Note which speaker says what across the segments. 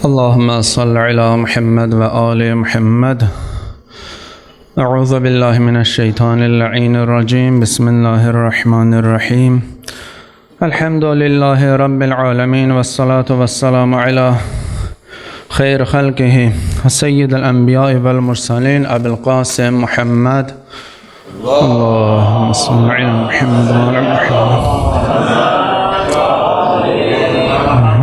Speaker 1: Allahümme salli ala Muhammed ve ali Muhammed. Euzu billahi mineşşeytanirracim. Bismillahirrahmanirrahim. Elhamdülillahi Rabbil alemin ve salatu ve selamu ala xeyr xalqihi seyyidil enbiya'i vel mursalin Ebil Qasim Muhammed. Allahümme salli ala Muhammed ve ala Muhammed.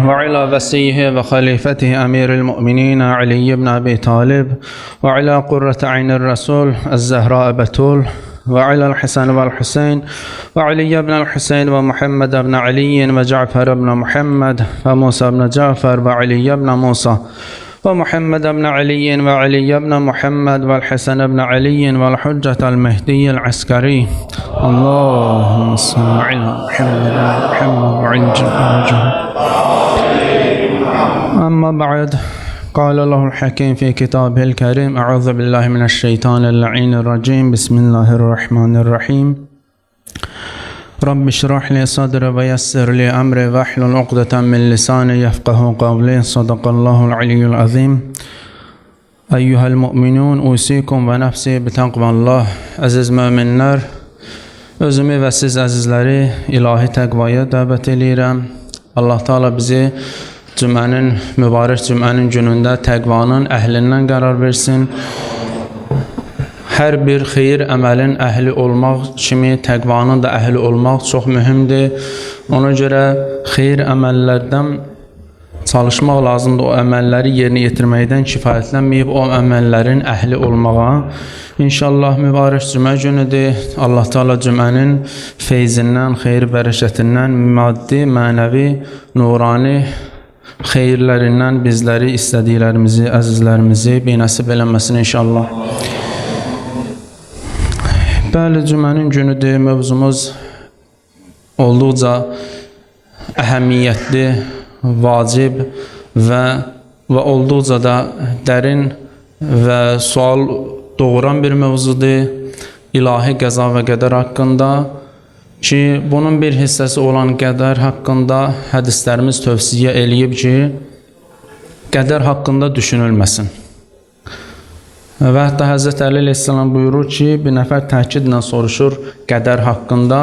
Speaker 1: وعلى وسيه وخليفته أمير المؤمنين علي بن أبي طالب وعلى قرة عين الرسول الزهراء بتول وعلى الحسن والحسين وعلي بن الحسين ومحمد بن علي وجعفر بن محمد وموسى بن جعفر وعلي بن موسى ومحمد بن علي وعلي بن محمد والحسن بن علي والحجة المهدي العسكري. اللهم صل على محمد ومحمد وعجل فرجه. أما بعد، قال الله الحكيم في كتابه الكريم: أعوذ بالله من الشيطان اللعين الرجيم، بسم الله الرحمن الرحيم. رب اشرح لي صدري ويسر لي أمري واحلل عقدة من لساني يفقه قولي. صدق الله العلي العظيم. أيها المؤمنون، أوصيكم ونفسي بتقوى الله. Əziz möminlər, özümü və siz əzizləri ilahi təqvaya dəvət eləyirəm. Allah Teala bizi cümənin, mübarək cümənin günündə təqvanın əhlindən qərar versin. Hər bir xeyir əməlin əhli olmaq kimi təqvanın da əhli olmaq çox mühümdür. Ona görə xeyir əməllərdən çalışmaq lazımdır. O əməlləri yerinə yetirməkdən kifayətlənməyib, o əməllərin əhli olmağa. İnşallah mübarək cümə günüdür. Allah Teala cümənin feyzindən, xeyir bərəkətindən, maddi, mənəvi, nurani xeyirlərindən bizləri, istədiklərimizi, əzizlərimizi binəsib eləməsin inşallah. Bəli, cümənin günüdür. Mövzumuz olduqca əhəmiyyətli, vacib və olduqca da dərin və sual doğuran bir mövzudur. İlahi qəza və qədər haqqında ki, bunun bir hissəsi olan qədər haqqında hədislərimiz tövsiyə eləyib ki, qədər haqqında düşünülməsin. Və hətta Həzrət Əli əleyhissalam buyurur ki, bir nəfər təkidlə soruşur qədər haqqında.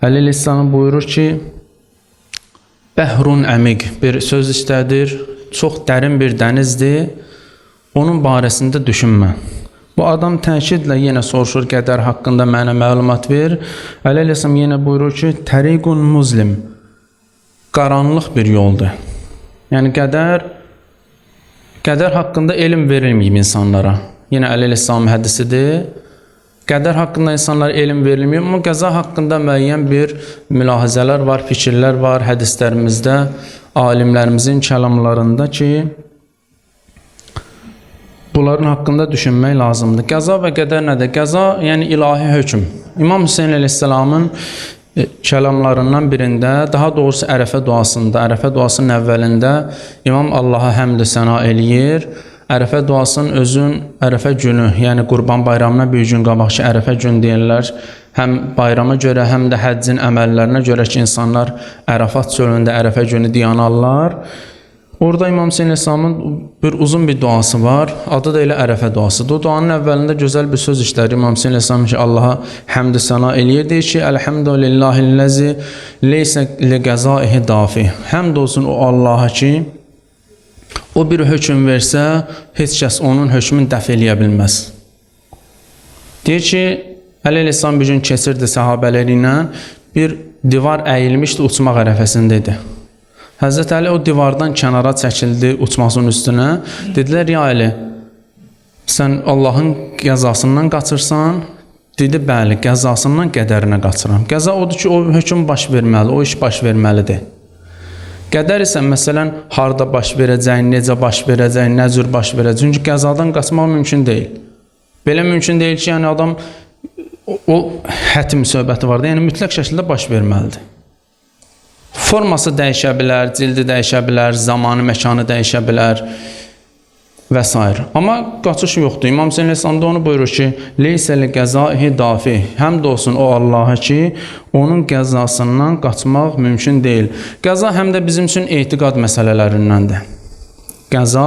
Speaker 1: Əli əleyhissalam buyurur ki, bəhrun əmiq bir söz işlədir, çox dərin bir dənizdir, onun barəsində düşünmə. Bu adam təkidlə yenə soruşur qədər haqqında mənə məlumat ver. Əli əleyhissalam yenə buyurur ki, təriqun muzlim, qaranlıq bir yoldur. Yəni qədər haqqında elm verilməyib insanlara. Yenə Əli əleyhissalamın hədisidir. Qədər haqqında insanlara elm verilməyib, amma qəza haqqında müəyyən bir mülahizələr var, fikirlər var hədislərimizdə, alimlərimizin kəlamlarında ki, bunların haqqında düşünmək lazımdır. Qəza və qədər nədir? Qəza, yəni ilahi hökm. İmam Hüseyin əleyhissalamın kəlamlarından birində, daha doğrusu Ərəfə duasında, Ərəfə duasının əvvəlində İmam Allaha həmd səna eləyir. Ərəfə duasının özün Ərəfə günü, yəni Qurban Bayramına bir gün qabaqki Ərəfə gün deyirlər. Həm bayrama görə, həm də həccin əməllərinə görə ki, insanlar Ərəfat çölündə Ərəfə günü dayanarlar. Orada İmam Hüseyin əleyhissalamın bir uzun bir duası var. Adı da elə Ərəfə duasıdır. O duanın əvvəlində gözəl bir söz işləyir. İmam Hüseyin əleyhissalam ki, Allaha həmd səna eləyir. Deyir ki, Elhamdülillahilləzi leysə li qəzaihi dafi. Həmd olsun o Allaha ki, o bir hökm versə, heç kəs onun hökmünü dəf eləyə bilməz. Deyir ki, Əli əleyhissalam bir gün keçirdi səhabələri ilə, bir divar əyilmişdi, uçmaq ərəfəsində idi. Həzrət Əli o divardan kənara çəkildi uçmasının üstünə. Dedilər, ya Əli, sən Allahın qəzasından qaçırsan? Dedi, bəli, qəzasından qədərinə qaçıram. Qəza odur ki, o hökm baş verməli, o iş baş verməlidir. Qədər isə məsələn, harda baş verəcək, necə baş verəcək, nə cür baş verəcək. Çünki qəzadan qaçmaq mümkün deyil. Belə mümkün deyil ki, yəni adam o hətim söhbəti vardır. Yəni mütləq şəkildə baş verməlidir. Forması dəyişə bilər, cildi dəyişə bilər, zamanı, məkanı dəyişə bilər və s. Amma qaçış yoxdur. İmam Hüseyin əleyhissalam da onu buyurur ki, leysə li qəzaihi dafi. Həmd olsun o Allaha ki, onun qəzasından qaçmaq mümkün deyil. Qəza həm də bizim üçün etiqad məsələlərindəndir. Qəza,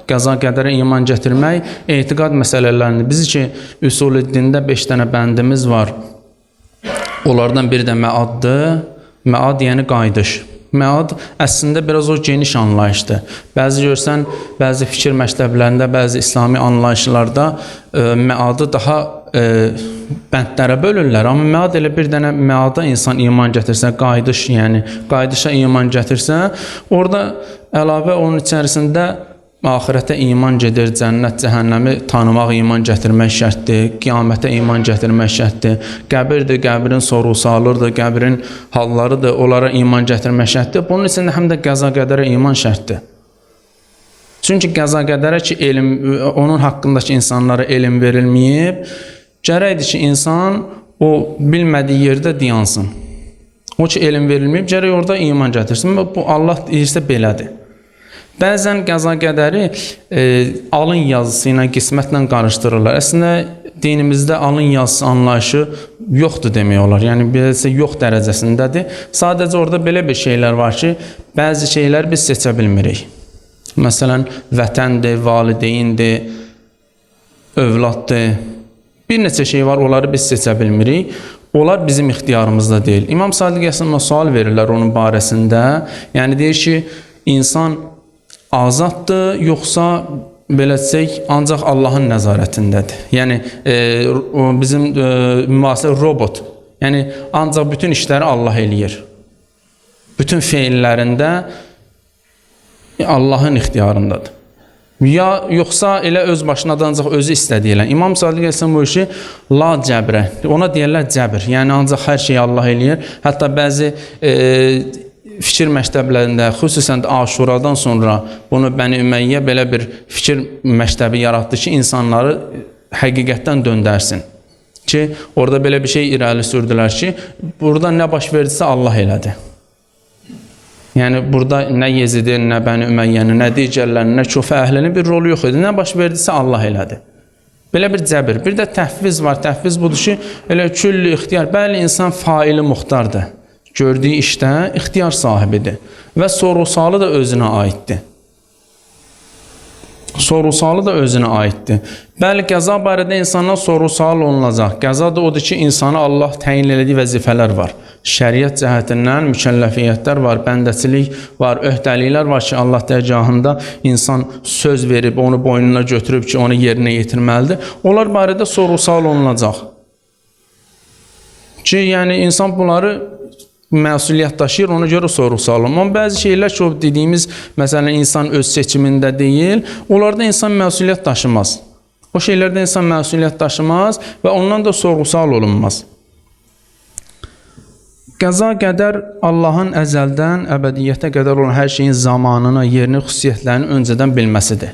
Speaker 1: qəza qədərə iman gətirmək etiqad məsələlərini. Biz ki, üsul-i dində 5 dənə bəndimiz var. Onlardan biri də məaddır. Məad yəni qayıdış. Məad əslində biraz o geniş anlayışdır. Bəzi görsən, bəzi fikir məktəblərində, bəzi İslami anlayışlarda məadı daha bəndlərə bölürlər. Amma məad elə bir dənə məada insan iman gətirsə, qayıdış, yəni qayıdışa iman gətirsə, orada əlavə onun içərisində axirətə iman gedir, cənnət, cəhənnəmi tanımaq iman gətirmək şərtdir, qiyamətə iman gətirmək şərtdir, qəbirdir, qəbrin sorğu-sualıdır, qəbrin hallarıdır, onlara iman gətirmək şərtdir. Bunun içində həm də qəza qədərə iman şərtdir. Çünki qəza qədərə ki, elm, onun haqqındakı insanlara elm verilməyib, gərəkdir ki, insan o bilmədiyi yerdə dayansın. O ki, elm verilməyib, gərək orada iman gətirsin. Bu, Allah deyirsə belədir. Bəzən qəza qədəri alın yazısı ilə, qismətlə qarışdırırlar. Əslində, dinimizdə alın yazısı anlayışı yoxdur demək olar. Yəni, beləsə yox dərəcəsindədir. Sadəcə orada belə bir şeylər var ki, bəzi şeylər biz seçə bilmirik. Məsələn, vətəndir, valideyndir, övladdır. Bir neçə şey var, onları biz seçə bilmirik. Onlar bizim ixtiyarımızda deyil. İmam Sadiq əleyhissalama sual verirlər onun barəsində. Yəni, deyir ki, insan azaddır, yoxsa belə desək, ancaq Allahın nəzarətindədir. Yəni, bizim müasir robot. Yəni, ancaq bütün işləri Allah eləyir. Bütün feillərində Allahın ixtiyarındadır. Ya yoxsa elə öz başına da ancaq özü istədiyi ilə. İmam Sadiq əleyhissalam buyurur ki, la cəbrə. Ona deyirlər cəbr. Yəni, ancaq hər şeyi Allah eləyir. Hətta bəzi fikir məktəblərində, xüsusən də Aşuradan sonra bunu Bəni Üməyyə belə bir fikir məktəbi yaratdı ki, insanları həqiqətdən döndərsin. Ki, orada belə bir şey irəli sürdülər ki, burada nə baş verdisə Allah elədi. Yəni, burada nə Yezidin, nə Bəni Üməyyənin, nə digərlərinin, nə Kufə əhlinin bir rolu yox idi. Nə baş verdisə Allah elədi. Belə bir cəbir. Bir də təhviz var. Təhviz budur ki, elə küllü ixtiyar. Bəli, insan faili muxtardır. Gördüyü işdə ixtiyar sahibidir və sorğu-sualı da özünə aiddir. Sorğu-sualı da özünə aiddir. Bəli, qəza barədə insandan sorğu-sual olunacaq. Qəza da odur ki, insana Allah təyin elədiyi vəzifələr var. Şəriət cəhətindən mükəlləfiyyətlər var, bəndəçilik var, öhdəliklər var ki, Allah dərgahında insan söz verib, onu boynuna götürüb ki, onu yerinə yetirməlidir. Onlar barədə sorğu-sual olunacaq. Ki, yəni insan bunları məsuliyyət daşıyır, ona görə sorğu-sual olunur. Amma bəzi şeylər ki, o dediyimiz, məsələn, insan öz seçimində deyil, onlarda insan məsuliyyət daşımaz. O şeylərdə insan məsuliyyət daşımaz və ondan da sorğu-sual olunmaz. Qəza qədər Allahın əzəldən əbədiyyətə qədər olan hər şeyin zamanını, yerini, xüsusiyyətlərini öncədən bilməsidir.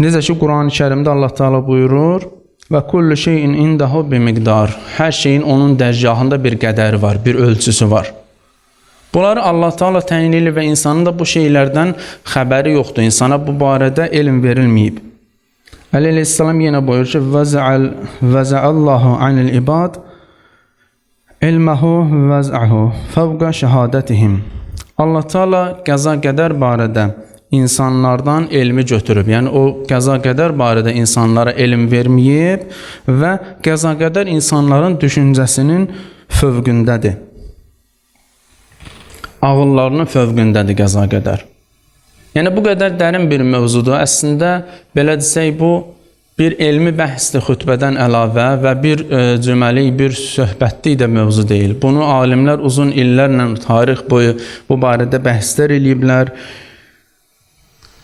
Speaker 1: Necə ki, Quran-ı Kərimdə Allah Teala buyurur: və kullu şeyin indahu bi miqdar. Hər şeyin onun dərgahında bir qədəri var, bir ölçüsü var. Bunları Allah Teala təyin edir və insanın da bu şeylərdən xəbəri yoxdur. İnsana bu barədə elm verilməyib. Əli əleyhissalam yenə buyurur ki: "Vəzəallahu anil ibad ilməhu vəz'ahu fəvqa şəhadətihim." Allah Teala qəza qədər barədə insanlardan elmi götürüb. Yəni o qəza qədər barədə insanlara elm verməyib və qəza qədər insanların düşüncəsinin fövqündədir. Ağıllarının fövqündədir qəza qədər. Yəni bu qədər dərin bir mövzudur. Əslində belə desək bu bir elmi bəhsdir xütbədən əlavə və bir cüməlik, bir söhbətlik də mövzu deyil. Bunu alimlər uzun illərlə tarix boyu bu barədə bəhslər eləyiblər.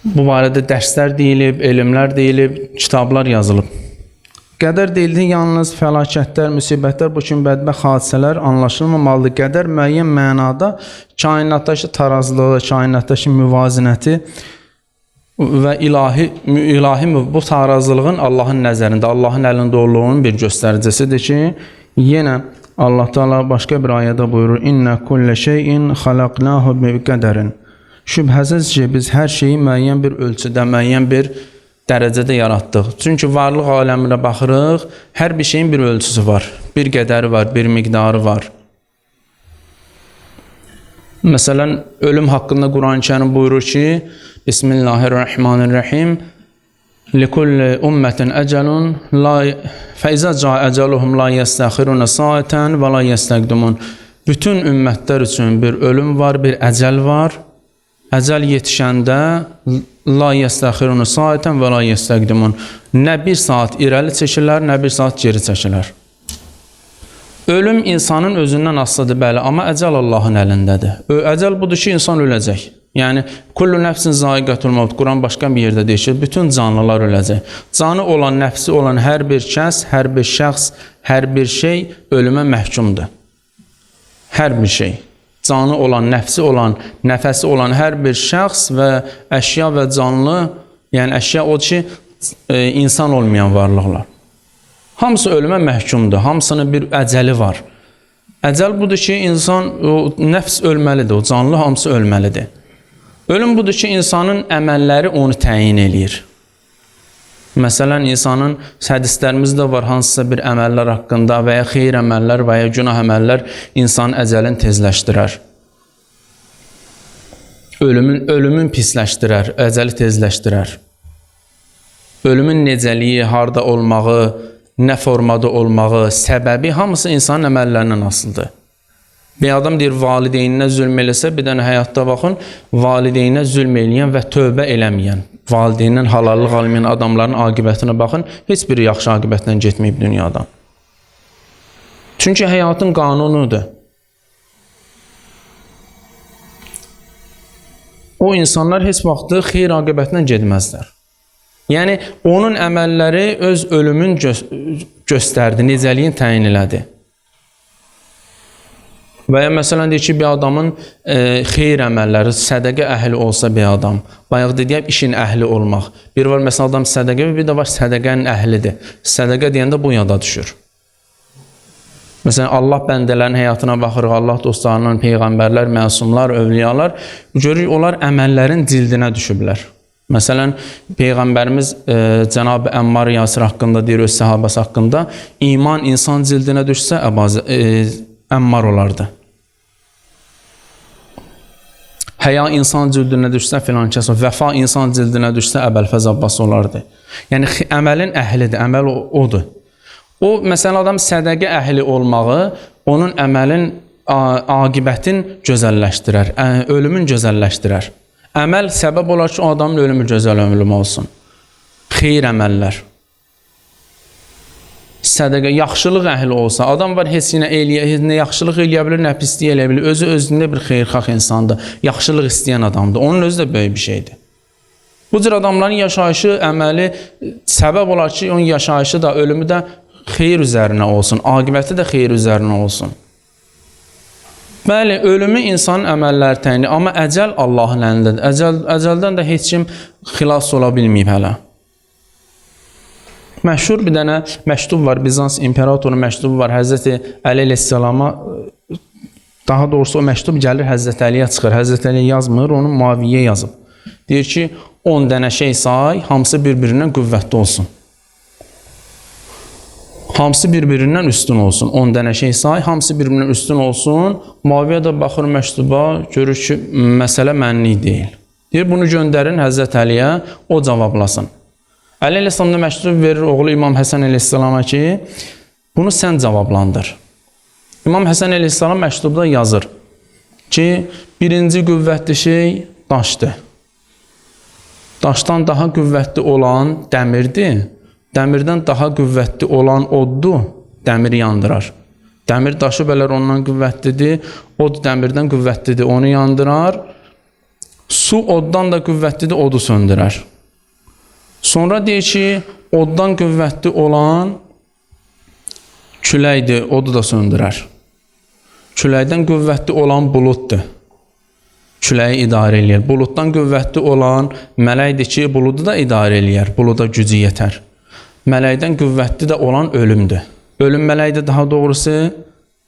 Speaker 1: Bu barədə dərslər deyilib, elmlər deyilib, kitablar yazılıb. Qədər deyildi, yalnız fəlakətlər, müsibətlər, bu kimi bədbəxt hadisələr anlaşılmamalıdır. Qədər müəyyən mənada kainatdakı tarazlığı, kainatdakı müvazinəti və ilahi bu tarazlığın Allahın nəzərində, Allahın əlində olduğunun bir göstəricisidir ki, yenə Allah Teala başqa bir ayədə buyurur: "İnne kullə şeyin xalaqnahu bi qədərin." Şübhəsiz ki, biz hər şeyi müəyyən bir ölçüdə, müəyyən bir dərəcədə yaratdıq. Çünki varlıq aləminə baxırıq, hər bir şeyin bir ölçüsü var, bir qədəri var, bir miqdarı var. Məsələn, ölüm haqqında Quran-ı Kərim buyurur ki, Bismillahirrahmanirrahim. Likulli ummetin ecelun la feiza caa eceluhum la yestəxiruna saatan və la yestəqdimun. Bütün ümmətlər üçün bir ölüm var, bir əcəl var. Əcəl yetişəndə la yestəxiruna saatan və la yestəqdimun. Nə bir saat irəli çəkirlər, nə bir saat geri çəkirlər. Ölüm insanın özündən asılıdır, bəli, amma əcəl Allahın əlindədir. Əcəl budur ki, insan öləcək. Yəni, kullu nəfsin zaiqətul mevt. Quran başqa bir yerdə deyir ki, bütün canlılar öləcək. Canı olan, nəfsi olan hər bir kəs, hər bir şəxs, hər bir şey ölümə məhkumdur. Hər bir şey. Canı olan, nəfsi olan, nəfəsi olan hər bir şəxs və əşya və canlı, yəni əşya o ki, insan olmayan varlıqlar. Hamısı ölümə məhkumdur. Hamısının bir əcəli var. Əcəl budur ki, insan, o, nəfs ölməlidir, o canlı hamısı ölməlidir. Ölüm budur ki, insanın əməlləri onu təyin eləyir. Məsələn, insanın hədislərimizdə var hansısa bir əməllər haqqında və ya xeyir əməllər və ya günah əməllər insanın əcəlini tezləşdirər. Ölümün pisləşdirər, əcəli tezləşdirər. Ölümün necəliyi, harda olmağı, nə formada olmağı, səbəbi hamısı insanın əməllərindən asılıdır. Bir adam deyir, valideyninə zülm eləsə, bir dənə həyatda baxın, valideyninə zülm eləyən və tövbə eləməyən, valideynindən halallıq almayan adamların aqibətinə baxın, heç biri yaxşı aqibətlə getməyib dünyadan. Çünki həyatın qanunudur. O insanlar heç vaxtı xeyir aqibətlə getməzlər. Yəni, onun əməlləri öz ölümün göstərdi, necəliyin təyin elədi. Və ya məsələn, deyir ki, bir adamın xeyir əməlləri, sədəqə əhli olsa bir adam. Bayaq dediyəm, işin əhli olmaq. Bir var, məsələn, adam sədəqə, bir də var, sədəqənin əhlidir. Sədəqə deyəndə bu yada düşür. Məsələn, Allah bəndələrin həyatına baxırıq, Allah dostlarının, peyğəmbərlər, məsumlar, övliyalar. Görürük, onlar əməllərin cildinə düşüblər. Məsələn, Peyğəmbərimiz Cənab-ı Əmmar Yasir haqqında deyir, öz səhabəsi haqqında, iman insan cildinə düşsə, Əmmar olardı. Həya insan cildinə düşsə, filan kəs, vəfa insan cildinə düşsə, Əbəlfəz Abbas olardı. Yəni, əməlin əhlidir, əməl odur. O, məsələn, adam sədəqə əhli olmağı, onun əməlin aqibətin gözəlləşdirər, ölümün gözəlləşdirər. Əməl səbəb olar ki, o adamın ölümü gözəl ölüm olsun. Xeyir əməllər. Sədəqə, yaxşılıq əhli olsa, adam var heç nə nə yaxşılıq eləyə bilir, nə pislik eləyə bilir. Özü özündə bir xeyirxah insandır, yaxşılıq istəyən adamdır. Onun özü də böyük bir şeydir. Bu cür adamların yaşayışı, əməli səbəb olar ki, onun yaşayışı da, ölümü də xeyir üzərinə olsun, aqibəti də xeyir üzərinə olsun. Bəli, ölümü insanın əməlləri təyin edir, amma əcəl Allahın əlindədir. Əcəldən də heç kim xilas ola bilməyib hələ. Məşhur bir dənə məktub var, Bizans imperatorunun məktubu var, Həzrəti Əli əleyhissalama, daha doğrusu o məktub gəlir Həzrəti Əliyə çıxır. Həzrəti Əli yazmır, onu Muaviyə yazıb. Deyir ki, 10 dənə şey say, hamısı bir-birindən qüvvətli olsun. Hamısı bir-birindən üstün olsun. 10 dənə şey say, hamısı bir-birindən üstün olsun. Muaviyə də baxır məktuba, görür ki, məsələ mənlik deyil. Deyir, bunu göndərin Həzrət Əliyə, o cavablasın. Əli əleyhissalam da məktub verir oğlu İmam Həsən əleyhissalama ki, bunu sən cavablandır. İmam Həsən əleyhissalam məktubda yazır ki, birinci qüvvətli şey daşdır. Daşdan daha qüvvətli olan dəmirdir. Dəmirdən daha qüvvətli olan oddur, dəmiri yandırar. Dəmir daşı bələr ondan qüvvətlidir, od dəmirdən qüvvətlidir, onu yandırar. Su oddan da qüvvətlidir, odu söndürər. Sonra deyir ki, oddan qüvvətli olan küləkdir, odu da söndürər. Küləkdən qüvvətli olan buluddur. Küləyi idarə eləyər. Buluddan qüvvətli olan mələkdir ki, buludu da idarə eləyər, buluda gücü yetər. Mələkdən qüvvətli də olan ölümdür. Ölüm mələkdir, daha doğrusu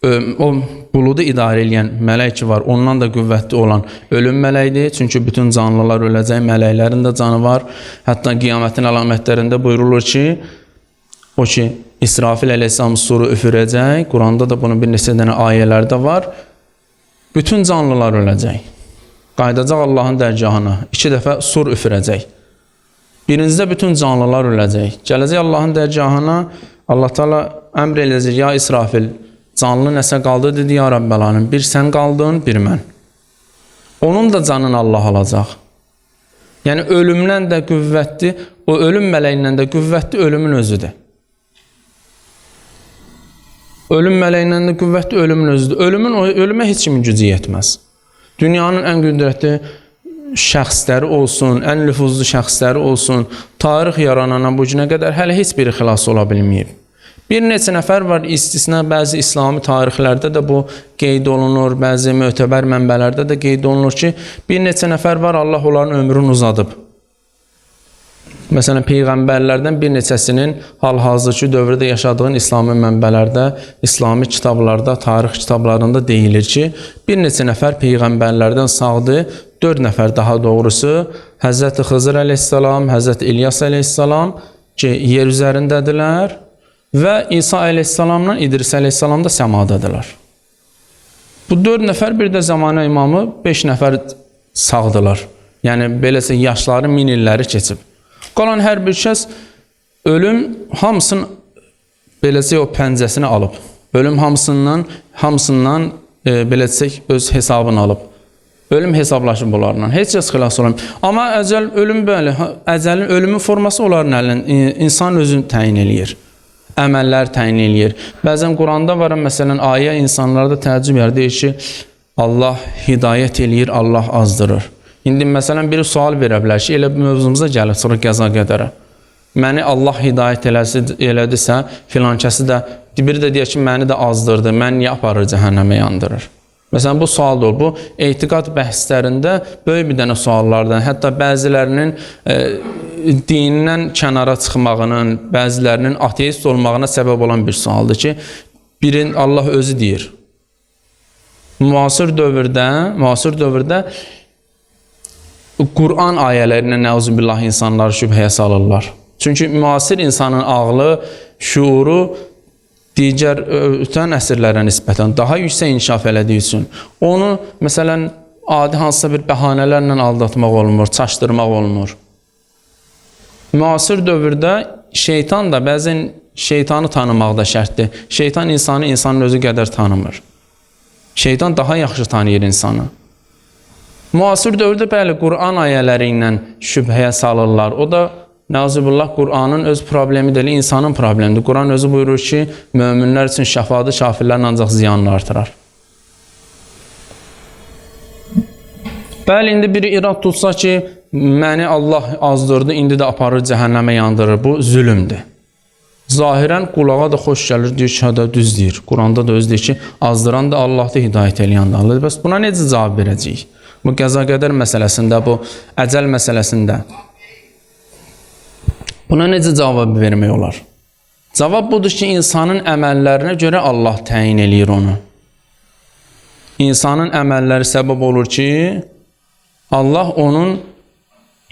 Speaker 1: o buludu idarə eləyən mələk ki var, ondan da qüvvətli olan ölüm mələkdir. Çünki bütün canlılar öləcək, mələklərin də canı var. Hətta qiyamətin əlamətlərində buyurulur ki, o ki İsrafil əleyhissalam suru üfürəcək. Quranda da bunun bir neçə dənə ayələrdə var. Bütün canlılar öləcək. Qayıdacaq Allahın dərgahına. 2 dəfə sur üfürəcək. Birincidə bütün canlılar öləcək. Gələcək Allahın dərgahına, Allah Teala əmr eləyəcək, ya İsrafil, canlı nəsə qaldı, dedi, ya Rəbbəl aləmin, bir sən qaldın, bir mən. Onun da canını Allah alacaq. Yəni, ölümdən də qüvvətli, o ölüm mələyindən də qüvvətli ölümün özüdür. Ölüm mələyindən də qüvvətli ölümün özüdür. Ölümə heç kimin gücü yetməz. Dünyanın ən qüdrətli şəxsləri olsun, ən nüfuzlu şəxsləri olsun, tarix yaranana bu günə qədər hələ heç biri xilas ola bilməyib. Bir neçə nəfər var, istisna bəzi İslami tarixlərdə də bu qeyd olunur, bəzi mötəbər mənbələrdə də qeyd olunur ki, bir neçə nəfər var, Allah onların ömrünü uzadıb. Məsələn, peyğəmbərlərdən bir neçəsinin hal-hazırki dövrdə yaşadığın İslami mənbələrdə, İslami kitablarda, tarix kitablarında deyilir ki, bir neçə nəfər peyğəmbərlərdən sağdır, 4 nəfər daha doğrusu, Həzrəti Xızır əleyhissalam, Həzrəti İlyas əleyhissalam ki, yer üzərindədirlər və İsa əleyhissalamla İdris əleyhissalam da səmadadırlar. Bu 4 nəfər, bir də zəmanə imamı 5 nəfər sağdılar. Yəni, beləsə yaşları min illəri keçib. Qalan hər bir kəs ölüm hamısının beləcə o pəncəsini alıb. Ölüm hamısından belə desək öz hesabını alıb. Ölüm hesablaşıb onlarla. Heç kəs xilas olamır. Amma əcəl ölüm bəli, əcəlin ölümün forması onların əlin insan özünü təyin eləyir. Əməllər təyin eləyir. Bəzən Quranda var, məsələn, ayə insanlarda təəccüb yaradır, deyir ki, Allah hidayət eləyir, Allah azdırır. İndi məsələn biri sual verə bilər ki, elə mövzumuza gəlib sonra qəza qədərə. Məni Allah hidayət elədisə, filan kəsi də, biri də deyir ki, məni də azdırdı, məni niyə aparır cəhənnəmə yandırır? Məsələn, bu sual da olur. Bu, etiqad bəhslərində böyük bir dənə suallardan, hətta bəzilərinin dinindən kənara çıxmağının, bəzilərinin ateist olmağına səbəb olan bir sualdır ki, birin Allah özü deyir. Müasir dövrdə Quran ayələrinə nəuzubillah insanları şübhəyə salırlar. Çünki müasir insanın ağlı, şuuru digər ötən əsrlərə nisbətən daha yüksək inkişaf elədiyi üçün onu, məsələn, adi hansısa bir bəhanələrlə aldatmaq olmur, çaşdırmaq olmur. Müasir dövrdə şeytan da bəzən şeytanı tanımaq da şərtdir. Şeytan insanı insanın özü qədər tanımır. Şeytan daha yaxşı tanıyır insanı. Müasir dövrdə bəli, Quran ayələri ilə şübhəyə salırlar. O da, nəuzubillah, Quranın öz problemi deyil, insanın problemidir. Quran özü buyurur ki, möminlər üçün şəfadır, kafirlərin ancaq ziyanını artırar. Bəli, indi biri irad tutsa ki, məni Allah azdırdı, indi də aparır cəhənnəmə yandırır. Bu zülümdür. Zahirən qulağa da xoş gəlir, deyir ki, hə də düz deyir. Quranda da öz deyir ki, azdıran da Allahdır, hidayət eləyən də Allahdır. Bəs buna necə cavab verəcəyik? Bu qəza qədər məsələsində, bu əcəl məsələsində. Buna necə cavab vermək olar? Cavab budur ki, insanın əməllərinə görə Allah təyin eləyir onu. İnsanın əməlləri səbəb olur ki, Allah onun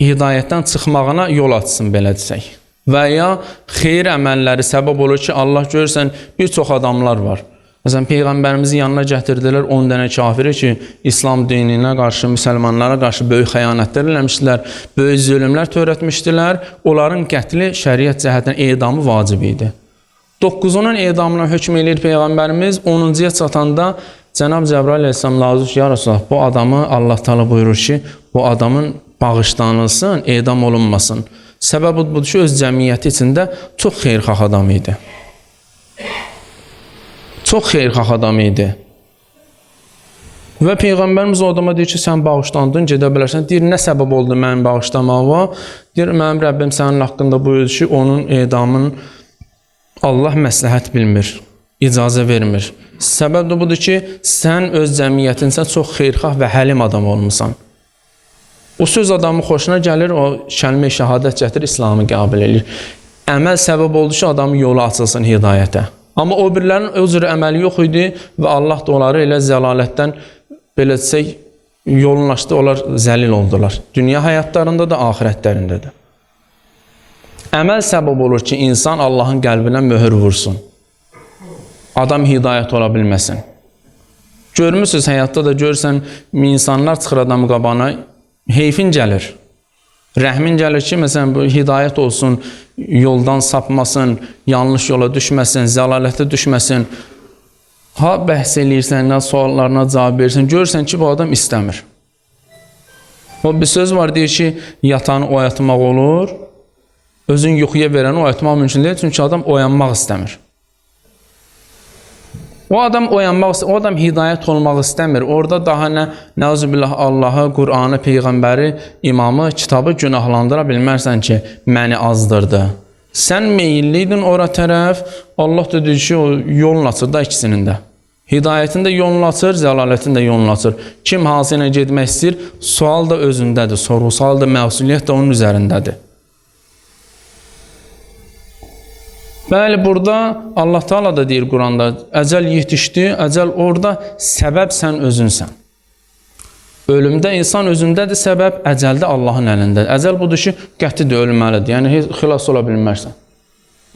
Speaker 1: hidayətdən çıxmağına yol açsın, belə desək. Və ya xeyir əməlləri səbəb olur ki, Allah görürsən, bir çox adamlar var. Məsələn, Peyğəmbərimizin yanına gətirdilər 10 dənə kafiri ki, İslam dininə qarşı, müsəlmanlara qarşı böyük xəyanətlər eləmişdilər, böyük zülmlər törətmişdilər. Onların qətli şəriət cəhətdən edamı vacib idi. 9-unun edamına hökm eləyir Peyğəmbərimiz, 10-cuya çatanda Cənab Cəbrail əleyhissalam lazım ki, ya Resulallah, bu adamı Allah Teala buyurur ki, bu adamın bağışlanılsın, edam olunmasın. Səbəb budur ki, öz cəmiyyəti içində çox xeyirxah adam idi. Çox xeyirxah adam idi. Və Peyğəmbərimiz o adama deyir ki, sən bağışlandın, gedə bilərsən. Deyir, nə səbəb oldu mənim bağışlamağıma? Deyir, mənim Rəbbim sənin haqqında buyurur ki, onun edamını Allah məsləhət bilmir, icazə vermir. Səbəb də budur ki, sən öz cəmiyyətinsə çox xeyirxah və həlim adam olmusan. O söz adamın xoşuna gəlir, o kəlmə-i şəhadət gətirir, İslamı qəbul edir. Əməl səbəb oldu ki, adamın yolu açılsın hidayətə. Amma o birilərinin o cür əməli yox idi və Allah da onları elə zəlalətdən, belə desək, yolunlaşdı, onlar zəlil oldular. Dünya həyatlarında da, axirətlərində də. Əməl səbəb olur ki, insan Allahın qəlbinə möhür vursun. Adam hidayət ola bilməsin. Görmüsünüz, həyatda da görürsən, insanlar çıxır adam qabağına, heyfin gəlir. Rəhmin gəlir ki, məsələn, bu hidayət olsun, yoldan sapmasın, yanlış yola düşməsin, zəlalətə düşməsin. Ha, bəhs eləyirsən, nə suallarına cavab verirsən, görürsən ki, bu adam istəmir. O bir söz var, deyir ki, yatanı oyatmaq olur, özün yuxuya verəni oyatmaq mümkün deyil, çünki adam oyanmaq istəmir. O adam oyanmaq istəmir, o adam hidayət olmaq istəmir. Orada daha nə, nəuzubillah, Allahı, Qur'anı, Peyğəmbəri, imamı, kitabı günahlandıra bilmərsən ki, məni azdırdı. Sən meyilliydin ora tərəf, Allah da deyir ki, o yolunu açır da ikisinin də. Hidayətin də yolunu açır, zəlalətin də yolunu açır. Kim hansı ilə getmək istəyir, sual da özündədir, sorğu-sual da, məsuliyyət də onun üzərindədir. Bəli, burada Allah Teala da deyir Quranda, əcəl yetişdi, əcəl orada, səbəb sən özünsən. Ölümdə insan özündədir səbəb, əcəldə Allahın əlindədir. Əcəl budur ki, qətidir, ölməlidir. Yəni, xilas ola bilmərsən.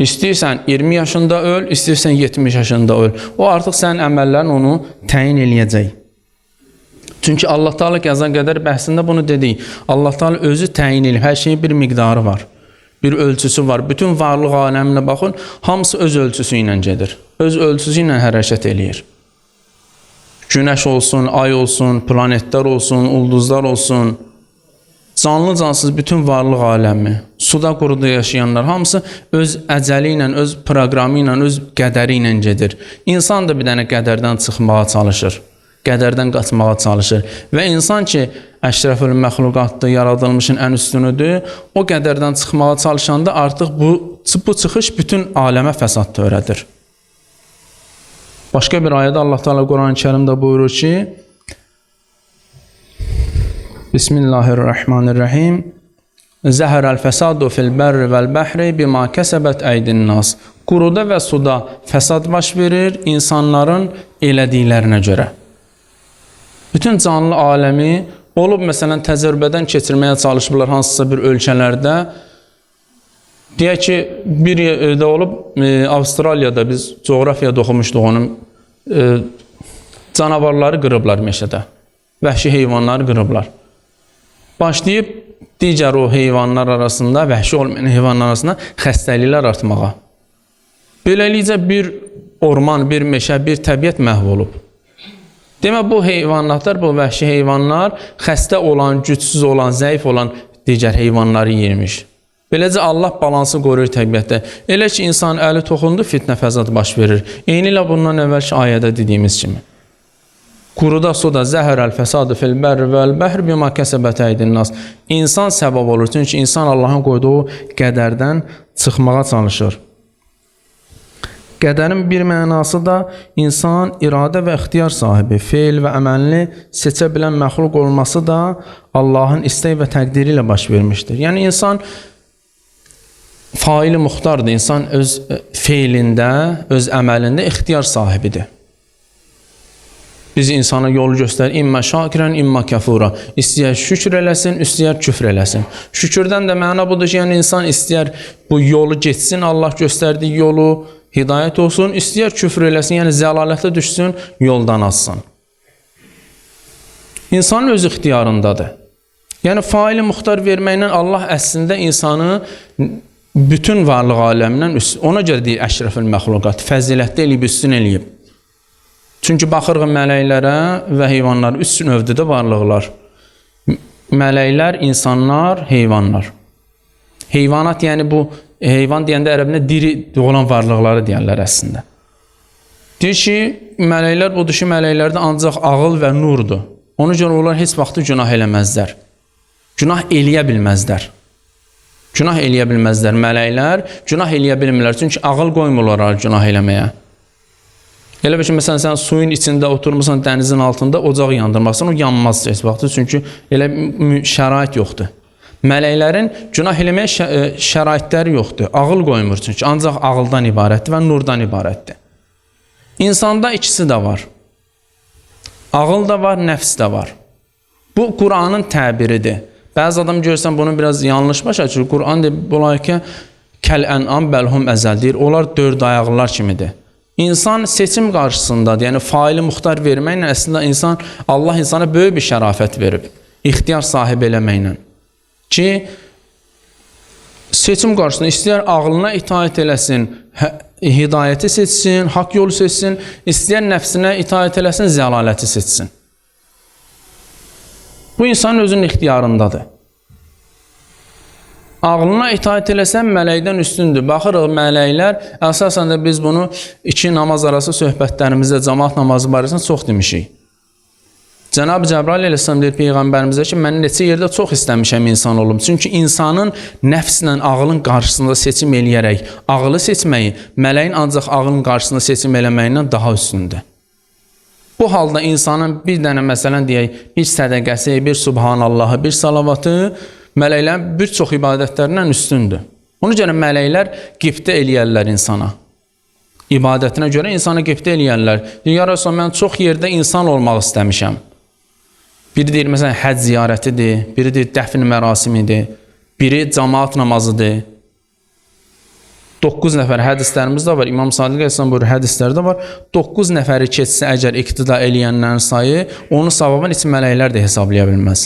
Speaker 1: İstəyirsən 20 yaşında öl, istəyirsən 70 yaşında öl. O artıq sənin əməllərin onu təyin eləyəcək. Çünki Allah Teala qəza qədər bəhsində bunu dedik. Allah Teala özü təyin eləyib, hər şeyin bir miqdarı var. Bir ölçüsü var. Bütün varlıq aləminə baxın, hamısı öz ölçüsü ilə gedir. Öz ölçüsü ilə hərəkət eləyir. Günəş olsun, ay olsun, planetlər olsun, ulduzlar olsun, canlı cansız bütün varlıq aləmi, suda quruda yaşayanlar hamısı öz əcəli ilə, öz proqramı ilə, öz qədəri ilə gedir. İnsan da bir dənə qədərdən çıxmağa çalışır. Qədərdən qaçmağa çalışır. Və insan ki, əşrəfül məxluqatdır, yaradılmışın ən üstünüdür, o qədərdən çıxmağa çalışanda artıq bu çıxış bütün aləmə fəsad törədir. Başqa bir ayədə Allah Teala Quran-ı Kərimdə buyurur ki, Bismillahirrahmanirrahim. Zəhərəl fəsadu fil bərri vəl bəhri bima kəsəbət əydin nas. Quruda və suda fəsad baş verir insanların elədiklərinə görə. Bütün canlı aləmi olub, məsələn, təcrübədən keçirməyə çalışıblar hansısa bir ölkələrdə. Deyək ki, bir yerdə olub, Avstraliyada biz coğrafiyada oxumuşduq onun, canavarları qırıblar meşədə. Vəhşi heyvanları qırıblar. Başlayıb digər o heyvanlar arasında, vəhşi olmayan heyvanlar arasında xəstəliklər artmağa. Beləlikcə bir orman, bir meşə, bir təbiət məhv olub. Demək, bu heyvanatlar, bu vəhşi heyvanlar xəstə olan, gücsüz olan, zəif olan digər heyvanları yeyirmiş. Beləcə Allah balansı qoruyur təbiətdə. Elə ki, insanın əli toxundu, fitnə fəsad baş verir. Eyni ilə bundan əvvəlki ayədə dediyimiz kimi. Quruda, suda zəhərəl fəsadu fil bərri vəl bəhr bima kəsəbət əydin nas. İnsan səbəb olur. Çünki insan Allahın qoyduğu qədərdən çıxmağa çalışır. Qədərin bir mənası da insan iradə və ixtiyar sahibi, feil və əməlini seçə bilən məxluq olması da Allahın istək və təqdiri ilə baş vermişdir. Yəni, insan faili muxtardır. İnsan öz feilində, öz əməlində ixtiyar sahibidir. Biz insana yolu göstərir, immə şakirən, immə kəfura. İstəyər şükür eləsin, istəyər küfr eləsin. Şükürdən də məna budur ki, yəni insan istəyər bu yolu getsin, Allah göstərdiyi yolu, hidayət olsun, istəyər küfr eləsin, yəni zəlalətə düşsün, yoldan azsın. İnsanın öz ixtiyarındadır. Yəni faili muxtar verməklə Allah əslində insanı bütün varlıq aləmindən üstün, ona görə deyir əşrəfül məxluqat, fəzilətdə eləyib, üstün eləyib. Çünki baxırıq mələklərə və heyvanlara, üç növdür də varlıqlar. Mələklər, insanlar, heyvanlar. Heyvanat, yəni bu heyvan deyəndə ərəbində diri olan varlıqları deyərlər əslində. Deyir ki, mələklər budur ki, mələklərdə ancaq ağıl və nurdur. Ona görə onlar heç vaxtı günah eləməzlər. Günah eləyə bilməzlər. Günah eləyə bilməzlər. Mələklər günah eləyə bilmirlər. Çünki ağıl qoymurlar günah eləməyə. Elə bil ki, məsələn, sən suyun içində oturmursan, dənizin altında ocaq yandırmaqsan, o yanmaz heç vaxtı. Çünki elə şərait yoxdur. Mələklərin günah eləməyə şəraitləri yoxdur. Ağıl qoymur çünki. Ancaq ağıldan ibarətdir və nurdan ibarətdir. İnsanda ikisi də var. Ağıl da var, nəfs də var. Bu, Quranın təbiridir. Bəzi adam görürsən, bunu biraz yanlış başa düşür. Quran deyir, bunlar ki, kəl-ənam bəlhum əzəl deyir. Onlar dörd ayaqlılar kimidir. İnsan seçim qarşısındadır. Yəni faili muxtar verməklə əslində insan, Allah insana böyük bir şərafət verib. İxtiyar sahibi eləməklə. Ki, seçim qarşısında istəyər ağlına itaət eləsin, hidayəti seçsin, haqq yolu seçsin, istəyər nəfsinə itaət eləsin, zəlaləti seçsin. Bu insanın özünün ixtiyarındadır. Ağlına itaət eləsən mələkdən üstündür. Baxırıq mələklər, əsasən də biz bunu iki namaz arası söhbətlərimizdə cəmaat namazı barəsində çox demişik. Cənab-ı Cəbrail əleyhissalam deyir Peyğəmbərimizə ki, mən neçə yerdə çox istəmişəm insan olum. Çünki insanın nəfslə ağlın qarşısında seçim eləyərək ağlı seçməyi, mələyin ancaq ağlın qarşısında seçim eləməyindən daha üstündür. Bu halda insanın bir dənə məsələn deyək, bir sədəqəsi, bir subhanallahı, bir salavatı mələklərin bir çox ibadətlərindən üstündür. Ona görə mələklər qibtə eləyərlər insana. İbadətinə görə insanı qibtə eləyərlər. Deyir, ya Rəsulullah, mən çox yerdə insan olmaq istəmişəm. Biri deyir, məsələn, həcc ziyarətidir, biri deyir, dəfn mərasimidir, biri camaat namazıdır. 9 nəfər hədislərimiz də var. İmam Sadiq əleyhissalam buyurur, hədislərdə var. 9 nəfəri keçsə əgər iqtida eləyənlərin sayı, onun savabını heç mələklər də hesablaya bilməz.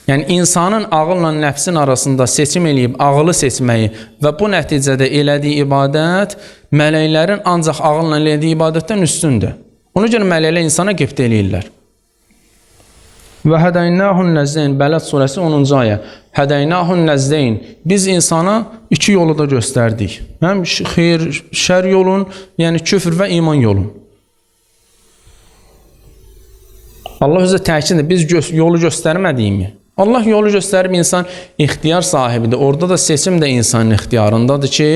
Speaker 1: Yəni, insanın ağılla nəfsin arasında seçim eləyib ağılı seçməyi və bu nəticədə elədiyi ibadət mələklərin ancaq ağılla elədiyi ibadətdən üstündür. Ona görə mələklər insana qibtə eləyirlər. Və hədəynəhun nəzdeyn, Bələd surəsi 10-cu ayə. Hədəynəhun nəzdeyn. Biz insana iki yolu da göstərdik. Həm xeyir, şər yolun, yəni küfr və iman yolun. Allah özü təkid edir, biz yolu göstərmədiyimi. Allah yolu göstərib insan ixtiyar sahibidir. Orada da seçim də insanın ixtiyarındadır ki,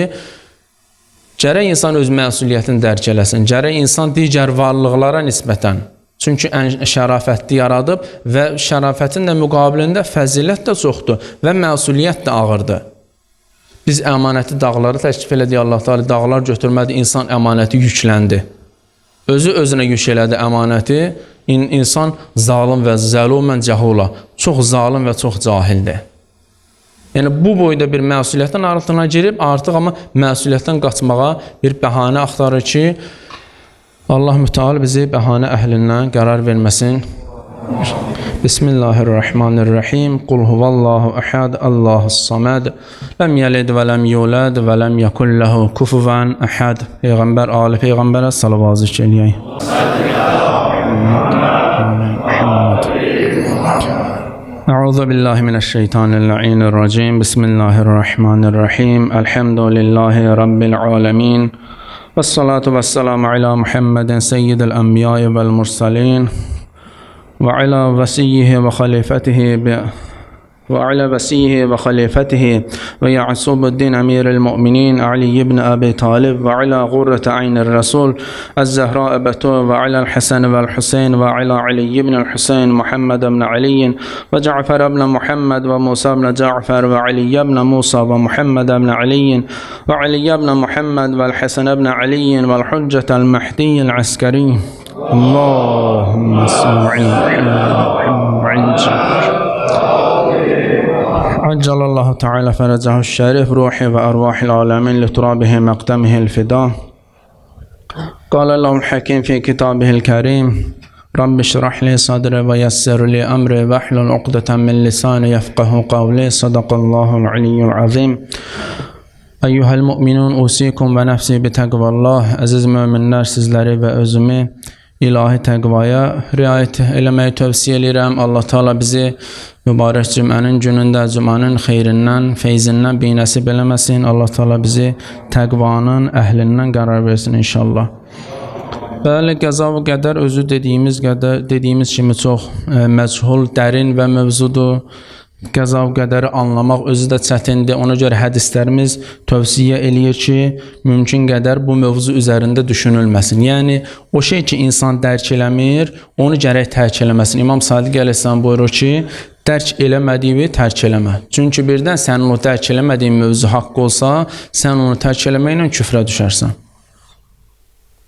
Speaker 1: gərək insan öz məsuliyyətini dərk eləsin, gərək insan digər varlıqlara nisbətən. Çünki ən şərafətli yaradıb və şərafətin də müqabilində fəzilət də çoxdur və məsuliyyət də ağırdır. Biz əmanəti dağlara təklif elədik, Allah Teala dağlar götürmədi, insan əmanəti yükləndi. Özü özünə yük elədi əmanəti. İnsan zalım və zəlumən cəhula, çox zalım və çox cahildir. Yəni bu boyda bir məsuliyyətin altına girib, artıq amma məsuliyyətdən qaçmağa bir bəhanə axtarır ki, Allah müteal bizi bəhanə əhlindən qərar verməsin. Bismillahirrahmanirrahim. Qul huvallahu əhəd, Allahus saməd. Ləm yəlid və ləm yulad və ləm yekun lehu kufuvan əhəd. Peyğəmbər, ali Peyğəmbərə salavat zikr eləyək. Euzu billahi mineşşeytanirracim. Bismillahirrahmanirrahim. Elhamdülillahi rabbil alamin. Vessalatu vesselamu ala Muhammedin seyyidil enbiya'i vel mursalin ve ala vesiyyihi ve halifetihi ve Ya'subuddin emiril mu'minin Ali ibn Abi Talib ve ala gurrete aynir Resul Ez-Zehra Betu ve ala Hasan vel Hüseyin ve ala Ali ibn Hüseyin Muhammed ibn Ali ve Cafer ibn Muhammed ve Musa ibn Cafer ve Ali ibn Musa ve Muhammed ibn Ali ve Ali ibn Muhammed ve Hasan ibn Ali ve Hüccet el-Mehdi el-Askeri. Allahümme salli ala Muhammed. عجل الله تعالى فرجه الشريف روحي وأرواح العالمين لترابه مقدمه الفداء. قال الله الحكيم في كتابه الكريم: رب اشرح لي صدري ويسر لي أمري واحلل عقدة من لساني يفقه قولي. صدق الله العلي العظيم. أيها المؤمنون أوصيكم ونفسي بتقوى الله. Əziz möminlər, sizləri və özümü ilahi təqvaya riayət eləməyi tövsiyə eləyirəm. Allah Teala bizi mübarək cümənin günündə cümənin xeyrindən, feyzindən binəsib eləməsin. Allah Teala bizi təqvanın əhlindən qərar versin inşallah. Bəli, qəza və qədər özü dediyimiz qədər, dediyimiz kimi çox məchul, dərin və mövzudur. Qəza və qədəri anlamaq özü də çətindir. Ona görə hədislərimiz tövsiyə eləyir ki, mümkün qədər bu mövzu üzərində düşünülməsin. Yəni, o şey ki, insan dərk eləmir, onu gərək tərk eləməsin. İmam Sadiq əleyhissalam buyurur ki, dərk eləmədiyi tərk eləmə. Çünki birdən sənin o dərk eləmədiyin mövzu haqqı olsa, sən onu tərk eləməklə küfrə düşərsən.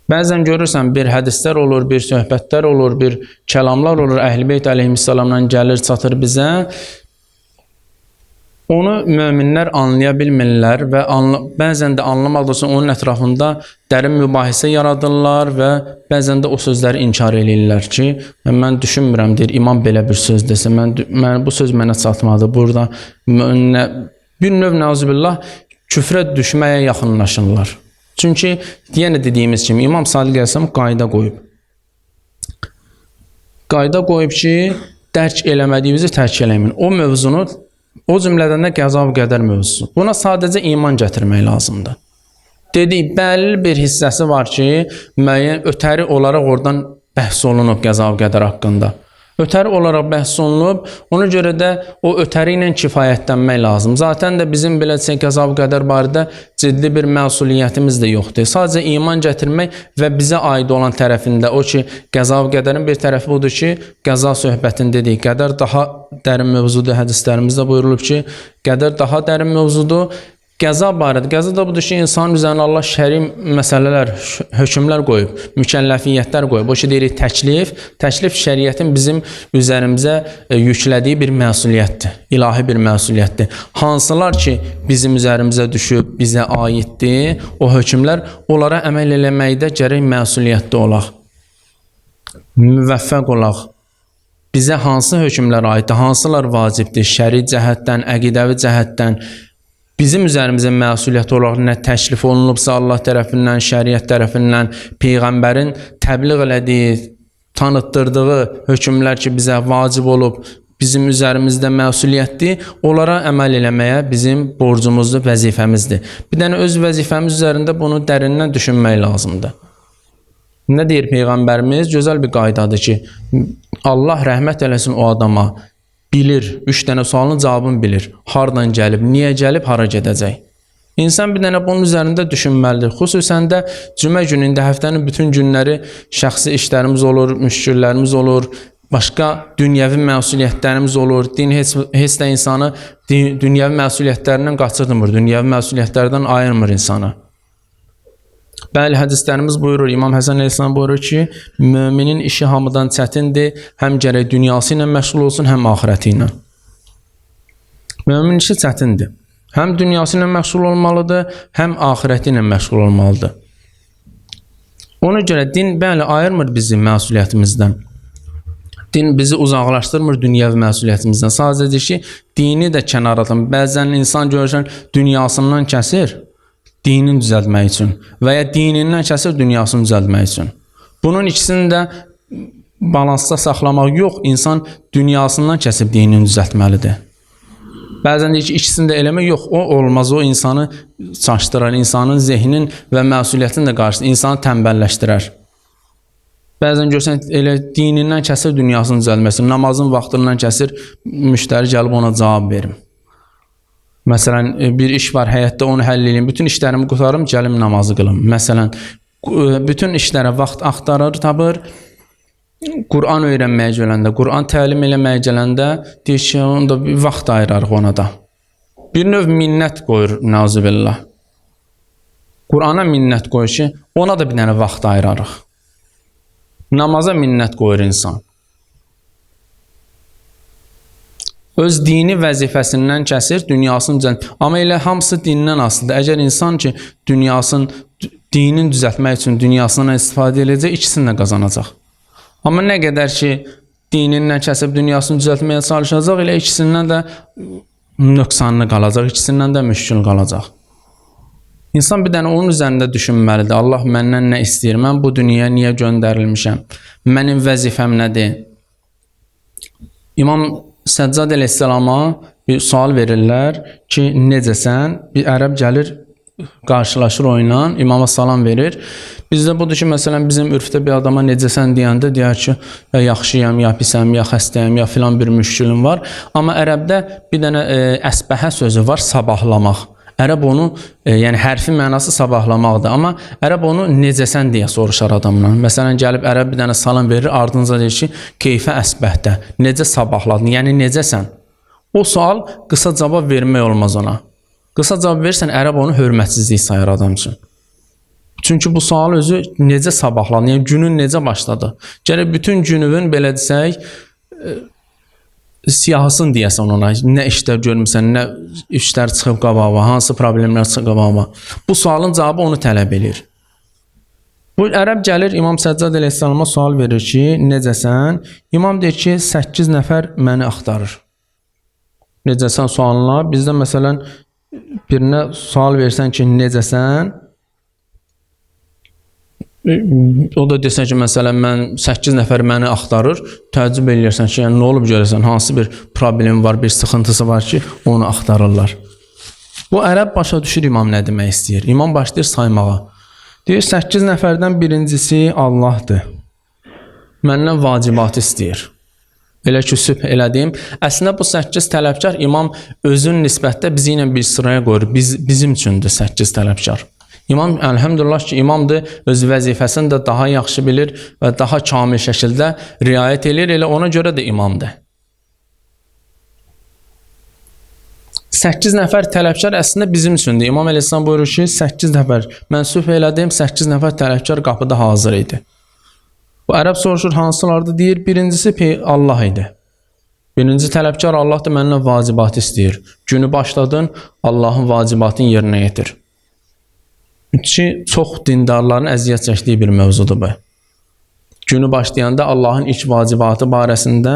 Speaker 1: Bəzən görürsən, bir hədislər olur, bir söhbətlər olur, bir kəlamlar olur, Əhl-i Beyt əleyhissalamdan gəlir, çatır bizə. Onu möminlər anlaya bilmirlər və bəzən də anlamadığı üçün onun ətrafında dərin mübahisə yaradırlar və bəzən də o sözləri inkar eləyirlər ki, mən düşünmürəm, deyir, imam belə bir söz desə, mən bu söz mənə çatmadı. Burada bir növ nəuzubillah küfrə düşməyə yaxınlaşırlar. Çünki yenə dediyimiz kimi İmam Sadiq əleyhissalam qayda qoyub. Qayda qoyub ki, dərk eləmədiyimizi tərk eləməyin. O mövzunu, o cümlədən də qəza və qədər mövzusu. Buna sadəcə iman gətirmək lazımdır. Dedik, bəlli bir hissəsi var ki, müəyyən ötəri olaraq oradan bəhs olunub qəza və qədər haqqında. Ötəri olaraq bəhs olunub, ona görə də o ötəri ilə kifayətlənmək lazım. Zaten də bizim belə desək, qəza və qədər barədə ciddi bir məsuliyyətimiz də yoxdur. Sadəcə iman gətirmək və bizə aid olan tərəfində o ki, qəza və qədərin bir tərəfi budur ki, qəza söhbətini dedik, qədər daha dərin mövzudur, hədislərimizdə buyurulub ki, qədər daha dərin mövzudur. Qəza barədə, qəza da budur ki, insanın üzərinə Allah şəri məsələlər, hökmlər qoyub, mükəlləfiyyətlər qoyub. O ki, deyirik təklif, təklif şəriətin bizim üzərimizə yüklədiyi bir məsuliyyətdir, ilahi bir məsuliyyətdir. Hansılar ki, bizim üzərimizə düşüb, bizə aiddir, o hökmlər, onlara əməl eləməkdə gərək məsuliyyətli olaq, müvəffəq olaq. Bizə hansı hökmlər aiddir, hansılar vacibdir, şəri cəhətdən, əqidəvi cəhətdən, bizim üzərimizə məsuliyyət olaraq nə təklif olunubsa Allah tərəfindən, şəriət tərəfindən, Peyğəmbərin təbliğ elədiyi, tanıtdırdığı hökmlər ki, bizə vacib olub, bizim üzərimizdə məsuliyyətdir, onlara əməl eləməyə bizim borcumuzdur, vəzifəmizdir. Bir dənə öz vəzifəmiz üzərində bunu dərindən düşünmək lazımdır. Nə deyir Peyğəmbərimiz? Gözəl bir qaydadır ki, Allah rəhmət eləsin o adama. Bilir, 3 dənə sualın cavabını bilir. Hardan gəlib, niyə gəlib, hara gedəcək. İnsan bir dənə bunun üzərində düşünməlidir. Xüsusən də cümə günündə həftənin bütün günləri şəxsi işlərimiz olur, müşküllərimiz olur, başqa dünyəvi məsuliyyətlərimiz olur. Din heç də insanı dünyəvi məsuliyyətlərindən qaçırmır, dünyəvi məsuliyyətlərdən ayırmır insanı. Bəli, hədislərimiz buyurur, İmam Həsən əleyhissalam buyurur ki, müminin işi hamıdan çətindir, həm gərək dünyası ilə məşğul olsun, həm axirəti ilə. Müminin işi çətindir. Həm dünyası ilə məşğul olmalıdır, həm axirəti ilə məşğul olmalıdır. Ona görə din, bəli, ayırmır bizi məsuliyyətimizdən. Din bizi uzaqlaşdırmır dünyəvi məsuliyyətimizdən. Sadəcə deyir ki, dini də kənara atın. Bəzən insan görürsən, dünyasından kəsir, dinini düzəltmək üçün və ya dinindən kəsir, dünyasını düzəltmək üçün. Bunun ikisini də balansda saxlamaq yox, insan dünyasından kəsib dinini düzəltməlidir. Bəzən deyir ki, ikisini də eləmək yox, o olmaz, o insanı çaşdırar, insanın zehnin və məsuliyyətinin də qarşısında insanı tənbəlləşdirər. Bəzən görsən, elə dinindən kəsir, dünyasını düzəltməsin, namazın vaxtından kəsir, müştəri gəlib ona cavab verim. Məsələn, bir iş var həyatda, onu həll edeyim, bütün işlərimi qurtarım, gəlim namazı qılım. Məsələn, bütün işlərə vaxt axtarır, tapır. Quran öyrənməyə gələndə, Quran təlim eləməyə gələndə deyir ki, onu da bir vaxt ayırarıq ona da. Bir növ minnət qoyur, nəuzubillah. Qurana minnət qoyur ki, ona da bir dənə vaxt ayırarıq. Namaza minnət qoyur insan. Öz dini vəzifəsindən kəsir, dünyasını düzəltir. Amma elə hamısı dindən asılıdır. Əgər insan ki, dünyasını, dinini düzəltmək üçün dünyasından istifadə edəcək, ikisini də qazanacaq. Amma nə qədər ki, dinindən kəsib dünyasını düzəltməyə çalışacaq, elə ikisindən də nöqsanlı qalacaq, ikisindən də müşkül qalacaq. İnsan bir dənə onun üzərində düşünməlidir. Allah məndən nə istəyir? Mən bu dünyaya niyə göndərilmişəm? Mənim vəzifəm nədir? İmam Səccad əleyhissalama bir sual verirlər ki, necəsən? Bir ərəb gəlir, qarşılaşır o ilə, imama salam verir. Bizdə budur ki, məsələn, bizim ürfdə bir adama necəsən deyəndə deyər ki, ya yaxşıyam, ya pisəm, ya xəstəyəm, ya filan bir müşkülüm var. Amma ərəbdə bir dənə əsbəhə sözü var, sabahlamaq. Ərəb onu, yəni hərfi mənası sabahlamaqdır, amma ərəb onu necəsən deyə soruşar adamdan. Məsələn, gəlib ərəb bir dənə salam verir, ardınca deyir ki, keyfə əsbəhdə, necə sabahladın, yəni necəsən? O sual qısa cavab vermək olmaz ona. Qısa cavab verirsən, ərəb onu hörmətsizlik sayır adam üçün. Çünki bu sual özü necə sabahladın, yəni günün necə başladı? Gərək bütün gününün, belə desək, siyahısını deyəsən ona, nə işlər görmüsən, nə işlər çıxıb qabağa, hansı problemlər çıxıb qabağa. Bu sualın cavabı onu tələb eləyir. Bu ərəb gəlir İmam Səccad əleyhissalama sual verir ki, necəsən? İmam deyir ki, 8 nəfər məni axtarır. Necəsən sualına? Bizdə məsələn birinə sual versən ki, necəsən? O da desə ki, məsələn, mən 8 nəfər məni axtarır, təəccüb eləyirsən ki, yəni nə olub görəsən, hansı bir problemi var, bir sıxıntısı var ki, onu axtarırlar. Bu ərəb başa düşür imam nə demək istəyir. İmam başlayır saymağa. Deyir, 8 nəfərdən birincisi Allahdır. Məndən vacibatı istəyir. Elə ki, sübh elədim. Əslində, bu 8 tələbkar imam özünün nisbətdə bizi ilə bir sıraya qoyur. Bizim üçündür 8 tələbkar. İmam, əlhəmdülillah ki, imamdır, öz vəzifəsini də daha yaxşı bilir və daha kamil şəkildə riayət eləyir. Elə ona görə də imamdır. 8 nəfər tələbkar əslində bizim üçündür. İmam əleyhissalam buyurur ki, 8 nəfər. Mən sübh elədim, 8 nəfər tələbkar qapıda hazır idi. Bu ərəb soruşur, hansılardır? Deyir, birincisi Allah idi. Birinci tələbkar Allahdır, məndən vacibatı istəyir. Günü başladın, Allahın vacibatını yerinə yetir. Ki, çox dindarların əziyyət çəkdiyi bir mövzudur bu. Günü başlayanda Allahın ilk vacibatı barəsində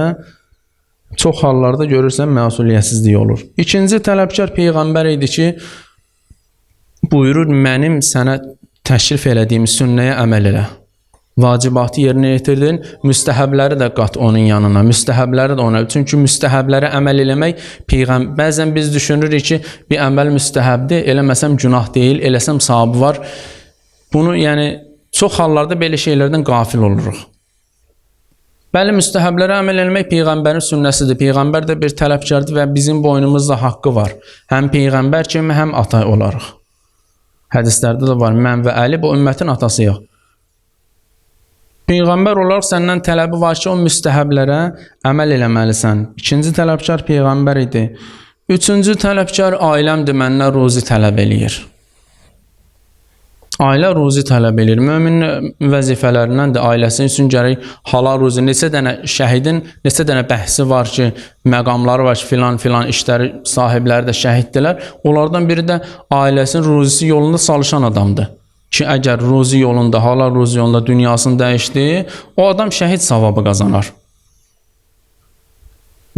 Speaker 1: çox hallarda görürsən məsuliyyətsizlik olur. İkinci tələbkar Peyğəmbər idi ki, buyurur, mənim sənə təşrif elədiyim sünnəyə əməl elə. Vacibatı yerinə yetirdin, müstəhəbləri də qat onun yanına, müstəhəbləri də ona. Çünki müstəhəblərə əməl eləmək, bəzən biz düşünürük ki, bir əməl müstəhəbdir, eləməsəm günah deyil, eləsəm savabı var. Bunu, yəni, çox hallarda belə şeylərdən qafil oluruq. Bəli, müstəhəblərə əməl eləmək Peyğəmbərin sünnəsidir. Peyğəmbər də bir tələbkardır və bizim boynumuzda haqqı var. Həm Peyğəmbər kimi, həm ata olarıq. Hədislərdə də var, mən və Əli bu ümmətin atasıyıq. Peyğəmbər olaraq səndən tələbi var ki, o müstəhəblərə əməl eləməlisən. İkinci tələbkar Peyğəmbər idi. Üçüncü tələbkar ailəmdir, məndən ruzi tələb eləyir. Ailə ruzi tələb eləyir. Möminin vəzifələrindən də ailəsinin üçün gərək halal ruzi. Neçə dənə şəhidin, neçə dənə bəhsi var ki, məqamları var ki, filan filan işləri sahibləri də şəhiddirlər. Onlardan biri də ailəsinin ruzisi yolunda çalışan adamdır. Ki, əgər ruzi yolunda, halal ruzi yolunda dünyasını dəyişdi, o adam şəhid savabı qazanar.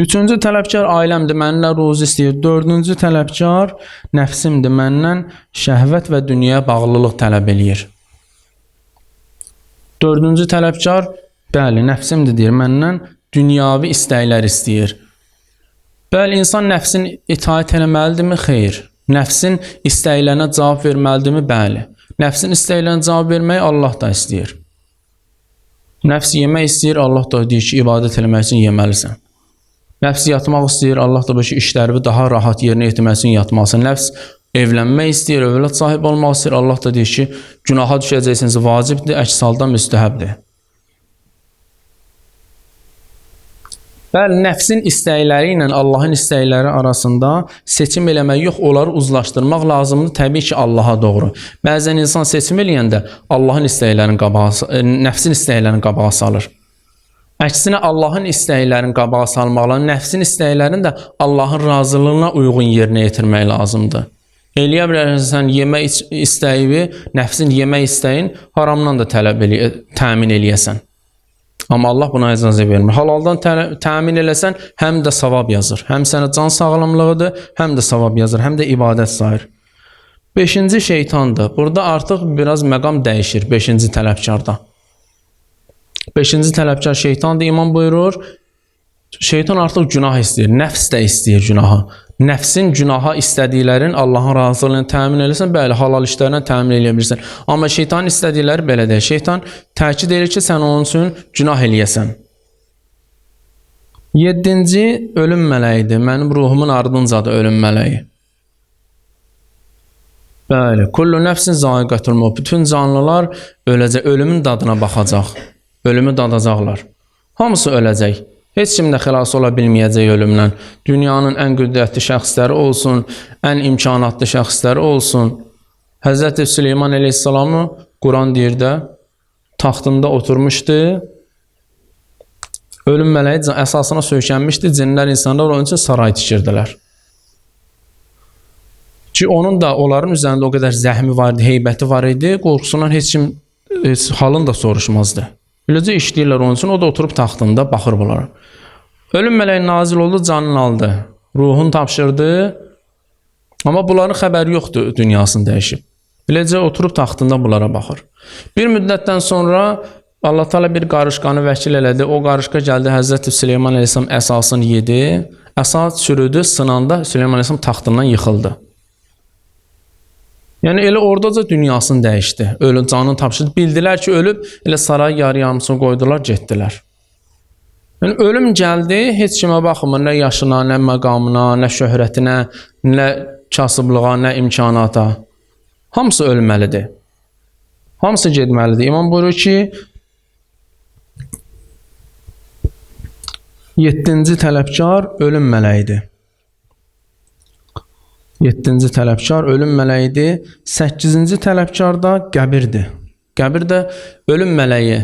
Speaker 1: Üçüncü tələbkar ailəmdir, məndən ruzi istəyir. Dördüncü tələbkar nəfsimdir, məndən şəhvət və dünyaya bağlılıq tələb eləyir. Dördüncü tələbkar, bəli, nəfsimdir deyir, məndən dünyavi istəklər istəyir. Bəli, insan nəfsin itaət eləməlidirmi? Xeyr. Nəfsin istəklərinə cavab verməlidirmi? Bəli. Nəfsin istəklərinə cavab verməyi Allah da istəyir. Nəfs yemək istəyir, Allah da deyir ki, ibadət eləmək üçün yeməlisən. Nəfs yatmaq istəyir, Allah da bu ki, işləri daha rahat yerinə yetirmək üçün yatmalısan. Nəfs evlənmək istəyir, övlad sahibi olmaq istəyir, Allah da deyir ki, günaha düşəcəksiniz, vacibdir, əks halda müstəhəbdir. Bəli, nəfsin istəkləri ilə Allahın istəkləri arasında seçim eləmək yox, onları uzlaşdırmaq lazımdır, təbii ki, Allaha doğru. Bəzən insan seçim eləyəndə Allahın istəklərini qabağa, nəfsin istəklərini qabağa salır. Əksinə, Allahın istəklərini qabağa salmaqla, nəfsin istəklərini də Allahın razılığına uyğun yerinə yetirmək lazımdır. Eləyə bilərsən, yemək istəyi, nəfsin yemək istəyin haramdan da tələb eləyə, təmin eləyəsən. Amma Allah buna icazə vermir. Halaldan təmin eləsən, həm də savab yazır. Həm sənə can sağlamlığıdır, həm də savab yazır, həm də ibadət sayır. Beşinci şeytandır. Burada artıq biraz məqam dəyişir beşinci tələbkarda. Beşinci tələbkar şeytandır. İmam buyurur, şeytan artıq günah istəyir. Nəfs də istəyir günahı. Nəfsin günaha istədiklərin Allahın razılığını təmin eləsən, bəli, halal işlərlə təmin eləyə bilirsən. Amma şeytanın istədikləri belə deyil. Şeytan təkid edir ki, sən onun üçün günah eləyəsən. Yeddinci ölüm mələyidir. Mənim ruhumun ardıncadır ölüm mələyi. Bəli, kullu nəfsin zaiqatul maut. Bütün canlılar öləcək, ölümün dadına baxacaq. Ölümü dadacaqlar. Hamısı öləcək. Heç kim də xilas ola bilməyəcək ölümdən. Dünyanın ən qüdrətli şəxsləri olsun, ən imkanatlı şəxsləri olsun. Həzrəti Süleyman əleyhissalamı Quran deyir də, taxtında oturmuşdu. Ölüm mələyi əsasına söykənmişdi, cinlər, insanlar onun üçün saray tikirdilər. Ki, onun da onların üzərində o qədər zəhmi var idi, heybəti var idi, qorxusundan heç kim halını da soruşmazdı. Eləcə işləyirlər onun üçün, o da oturub taxtında baxır bunlara. Ölüm mələyi nazil oldu, canını aldı, ruhunu tapşırdı, amma bunların xəbəri yoxdur, dünyasını dəyişib. Eləcə oturub taxtında bunlara baxır. Bir müddətdən sonra Allah Teala bir qarışqanı vəkil elədi. O qarışqa gəldi, Həzrəti Süleyman əleyhissalam əsasını yedi. Əsa çürüdü, sınanda Süleyman əleyhissalam taxtından yıxıldı. Yəni elə oradaca dünyasını dəyişdi. Ölü canını tapşırdı. Bildilər ki, ölüb, elə saray yarı-yarımsını qoydular, getdilər. Yəni ölüm gəldi, heç kimə baxmır, nə yaşına, nə məqamına, nə şöhrətinə, nə kasıblığa, nə imkanata. Hamısı ölməlidir. Hamısı getməlidir. İmam buyurur ki, 7-ci tələbkar ölüm mələyidir. 7-ci tələbkar ölüm mələyidir. 8-ci tələbkar da qəbirdir. Qəbir də ölüm mələyi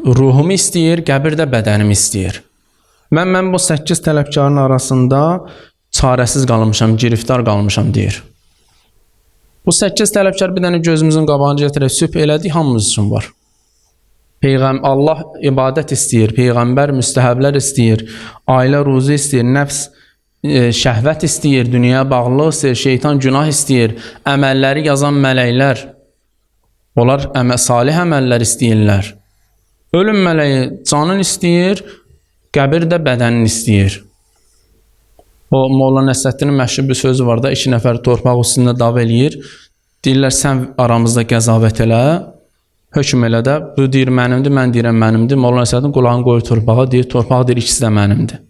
Speaker 1: ruhumu istəyir, qəbir də bədənimi istəyir. Mən bu 8 tələbkarın arasında çarəsiz qalmışam, giriftar qalmışam deyir. Bu 8 tələbkar bir dənə gözümüzün qabağını gətirək, sübh elədik, hamımız üçün var. Allah ibadət istəyir, Peyğəmbər müstəhəblər istəyir, ailə ruzu istəyir, nəfs şəhvət istəyir, dünyaya bağlılıq istəyir, şeytan günah istəyir, əməlləri yazan mələklər, onlar salih əməllər istəyirlər. Ölüm mələyi canın istəyir, qəbir də bədənini istəyir. O Molla Nəsrəddinin məşhur bir sözü var da, 2 nəfər torpaq üstündə dava eləyir. Deyirlər, sən aramızda qəzavət elə, hökm elə də, bu deyir mənimdir, mən deyirəm mənimdir. Molla Nəsrəddin qulağını qoyur torpağa, deyir, torpaq deyir, ikisi də mənimdir.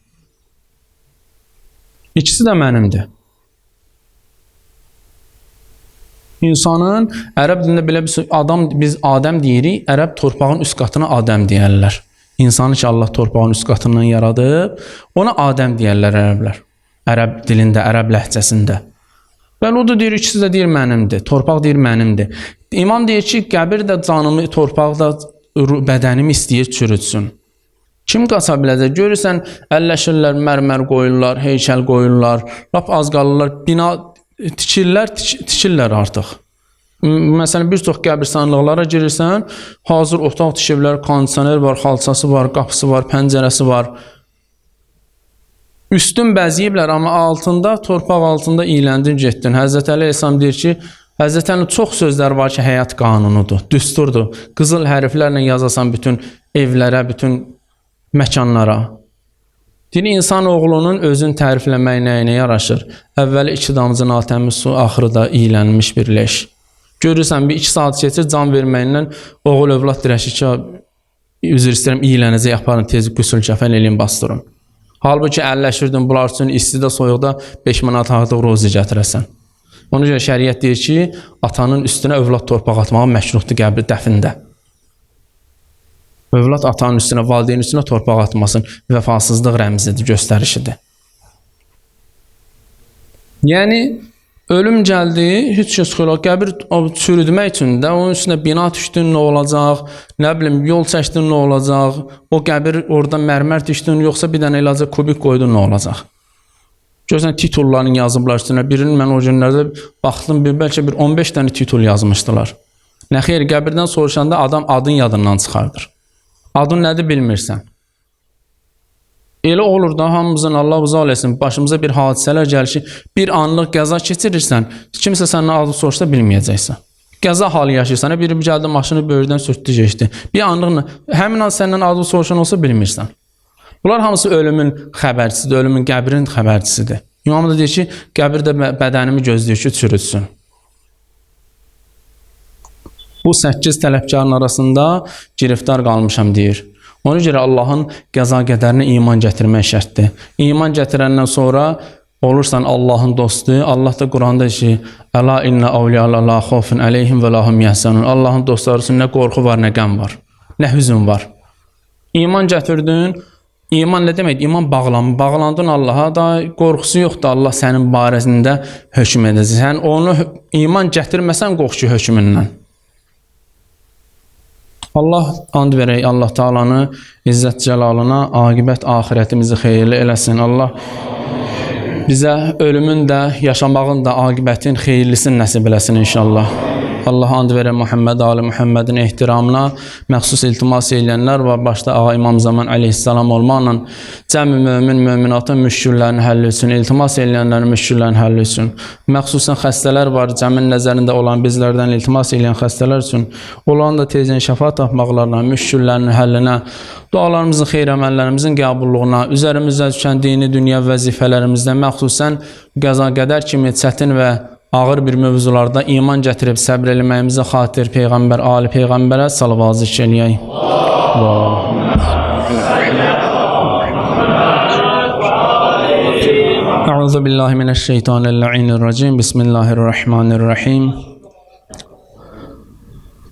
Speaker 1: İkisi də mənimdir. İnsanın, ərəb dilində belə bir söz, adam, biz Adəm deyirik, ərəb torpağın üst qatına Adəm deyərlər. İnsanı ki, Allah torpağın üst qatından yaradıb, ona Adəm deyərlər ərəblər. Ərəb dilində, ərəb ləhcəsində. Bəli, o da deyir, ikisi də deyir mənimdir, torpaq deyir mənimdir. İmam deyir ki, qəbir də canımı, torpaq da bədənimi istəyir çürütsün. Kim qaça biləcək? Görürsən, əlləşirlər, mərmər qoyurlar, heykəl qoyurlar, lap az qalırlar, bina tikirlər, tikirlər artıq. Məsələn, bir çox qəbirstanlıqlara girirsən, hazır otaq tikiblər, kondisioner var, xalçası var, qapısı var, pəncərəsi var. Üstün bəziyiblər, amma altında, torpaq altında iyləndin, getdin. Həzrət Əli əleyhissalam deyir ki, Həzrət Əlinin çox sözləri var ki, həyat qanunudur, düsturdur. Qızıl hərflərlə yazasan bütün evlərə, bütün məkanlara. Deyir, insan oğlunun özünü tərifləmək nəyinə yaraşır? Əvvəli 2 damcı natəmiz su, axırı da iylənmiş bir leş. Görürsən, bir 2 saat keçir, can verməyindən oğul övlad dirəşir ki, üzr istəyirəm, iylənəcək, aparın, tez qüsül kəfən eləyim, bastırın. Halbuki əlləşirdin, bunlar üçün istidə, soyuqda 5 manat artıq ruzi gətirəsən. Ona görə şəriət deyir ki, atanın üstünə övlad torpaq atmağı məkruhdur qəbir dəfində. Övlad atanın üstünə, valideynin üstünə torpaq atmasın, vəfasızlıq rəmzidir, göstərişidir. Yəni, ölüm gəldi, heç kəs xeyr, qəbir çürütmək üçün də, onun üstünə bina düşdün, nə olacaq, nə bilim, yol çəkdin, nə olacaq, o qəbir orada mərmər düşdün, yoxsa bir dənə eləcə kubik qoydun, nə olacaq? Görürsən, titullarını yazıblar üstünə, birinin mən o günlərdə baxdım, bəlkə bir 15 dənə titul yazmışdılar. Nə xeyr, qəbirdən soruşanda adam adın yadından çıxardır. Adın nədir bilmirsən. Elə olur da hamımızın Allah uzaq eləsin, başımıza bir hadisələr gəlir ki, bir anlıq qəza keçirirsən, kimsə səndən adı soruşsa bilməyəcəksən. Qəza halı yaşayırsan, biri gəldi maşını böyürdən sürtdü keçdi. Bir anlıq, həmin an səndən adı soruşan olsa bilmirsən. Bunlar hamısı ölümün xəbərçisidir, ölümün, qəbrin xəbərçisidir. İmam da deyir ki, qəbir də bədənimi gözləyir ki, çürütsün. Bu 8 tələbkarın arasında giriftar qalmışam deyir. Ona görə Allahın qəza qədərinə iman gətirmək şərtdir. İman gətirəndən sonra olursan Allahın dostu. Allah da Quranda deyir ki, Əla innə əvliya la xofun əleyhim və la hum yəhzənun. Allahın dostları üçün nə qorxu var, nə qəm var, nə hüzün var. İman gətirdin. İman nə deməkdir? İman bağlanma. Bağlandın Allaha da qorxusu yoxdur. Allah sənin barəsində hökm edəcək. Sən onu iman gətirməsən qorxu hökmündən. Allah and verək Allah Taala'nı izzət cəlalına, aqibət axirətimizi xeyirli eləsin. Allah bizə ölümün də, yaşamağın da aqibətin xeyirlisini nəsib eləsin inşallah. Allah and verə Muhammed ali Muhammedin ehtiramına məxsus iltimas eləyənlər var. Başda Ağa İmam Zaman əleyhissalam olmaqla cəmi mömin möminatın müşküllərinin həlli üçün, iltimas eləyənlərin müşküllərinin həlli üçün, məxsusən xəstələr var, cəmin nəzərində olan bizlərdən iltimas eləyən xəstələr üçün, onların da tezən şəfa tapmaqlarına, müşküllərinin həllinə, dualarımızın, xeyir əməllərimizin qəbulluğuna, üzərimizə düşən dini dünya vəzifələrimizdə məxsusən qəza qədər kimi çətin və ağır bir mövzularda iman gətirib səbr eləməyimizə xatir Peyğəmbər, ali Peyğəmbərə salavat zikr eləyək. Euzu billahi mineşşeytanirracim. Bismillahirrahmanirrahim.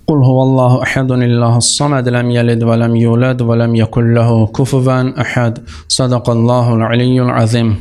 Speaker 1: Qul huvallahu ehadun illahus samed lem yelid ve lem yulad ve lem yekun lehu kufuven ehad. Sadaqallahul aliyyul azim.